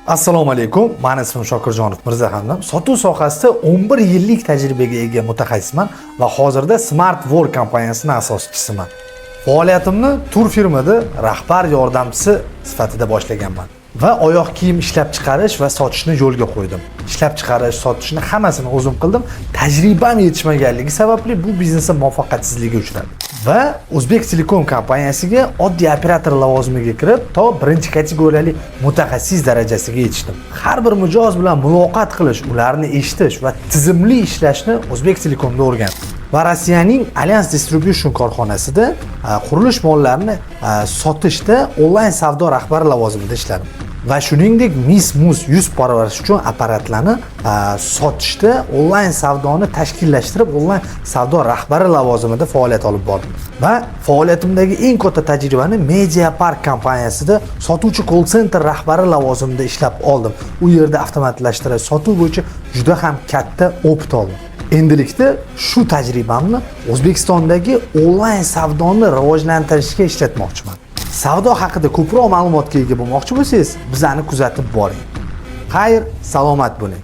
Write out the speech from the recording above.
Assalomu alaykum. Mani ismim Shokirjonov Mirzahamdam. Sotuv sohasida 11 yillik tajribaga ega mutaxassisman va hozirda Smart Work kompaniyasining asoschisiman. Faoliyatimni tur firmada rahbar yordamchisi sifatida boshlaganman va oyoq kiyim ishlab chiqarish va sotishni yo'lga qo'ydim. Ishlab chiqarish, sotishni hammasini o'zim qildim. Tajribam yetishmaganligi sababli bu biznesim muvaffaqiyatsizlikka uchradi. Va O'zbek Telekom kompaniyasiga oddiy operator lavozimiga kirib, to birinchi kategoriyali mutaxassis darajasiga yetishdim. Har bir mijoz bilan muloqot qilish, ularni eshitish va tizimli ishlashni O'zbek Telekomda o'rgandim. Va Rossiyaning Alliance Distribution korxonasida qurilish mollarini sotishda onlayn savdo rahbari lavozimida ishladim. Va shuningdek, Mis Mus yuz parvarish uchun apparatlarni sotishda onlayn savdoni tashkillashtirib, onlayn savdo rahbari lavozimida faoliyat olib bordim. Va faoliyatimdagi eng katta tajribani Media Park kompaniyasida sotuvchi call center rahbari lavozimida ishlab oldim. U yerda avtomatlashtirish, sotuv bo'yicha juda ham katta опыт oldim. Endilikda shu tajribamni O'zbekistondagi onlayn savdoni rivojlantirishga ishlatmoqchiman. Savdo haqida ko'proq ma'lumotga ega bo'lmoqchi bo'lsangiz, bizani kuzatib boring. Xayr, salomat bo'ling.